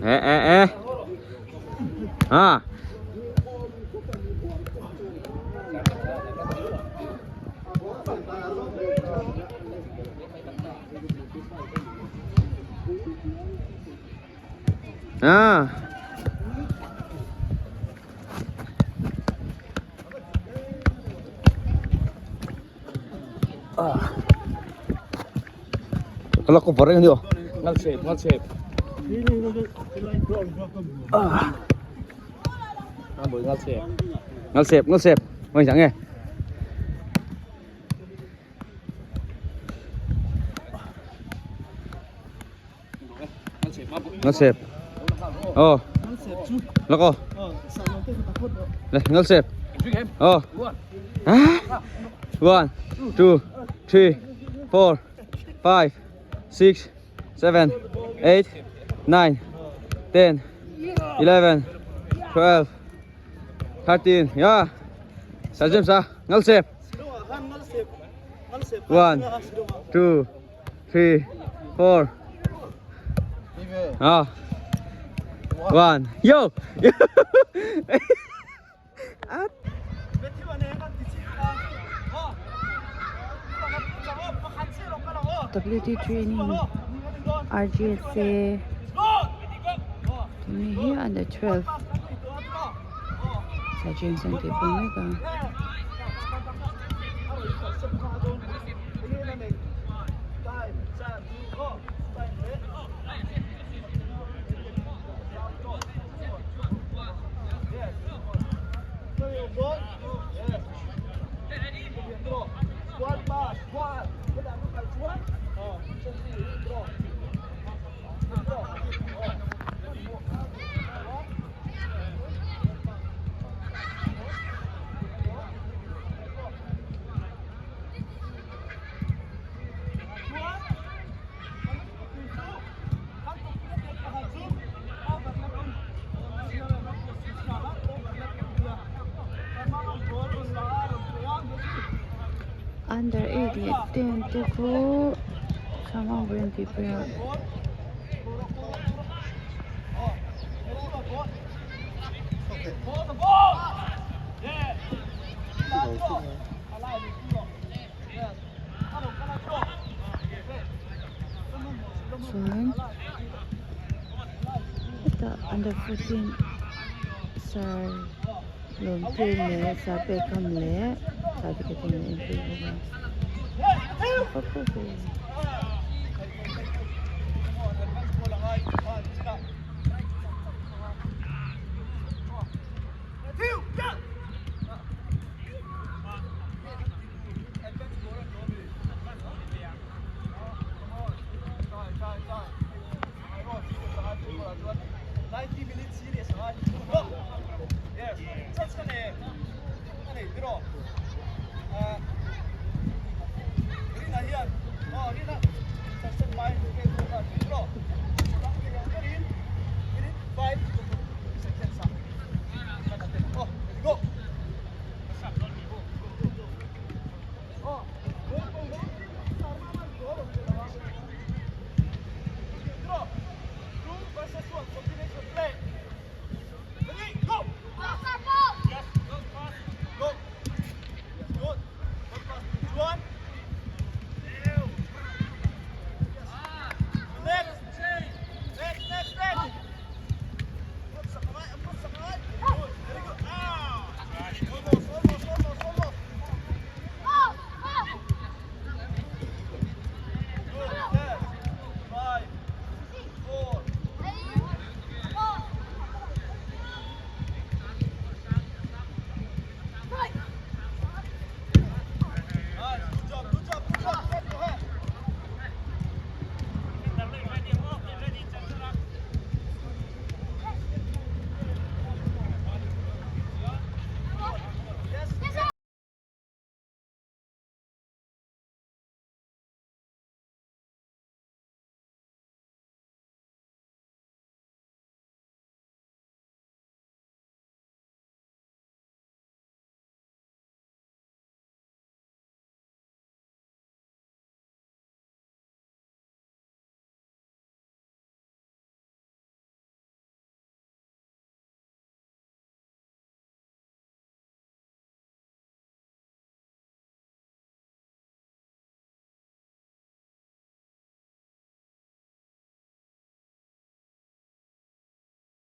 Eh eh eh. Ah. Ah. Kala ko parang hindi oh. Ngal save, ngal save. Ah. Ngal save. Ngal save, ngal save. Oi chẳng nghe. Ngal save. Oh. Lako. Le, ngal save. Oh. Ah. 1 2 3 4 5 6 7 8 9 10 11 12 13. Yeah. Sa James ah. Ngal save. 1 2 3 4 Ah. 1. Yo. WT training RGSA tuni hi under 12 Sir James an tih pui mek a. Under 8 leh 10 te chu samang ber an tih pui a. Chuan hetah under 14 sir Lawmte leh sir Pekam leh sir Dikete an inpui bawk a.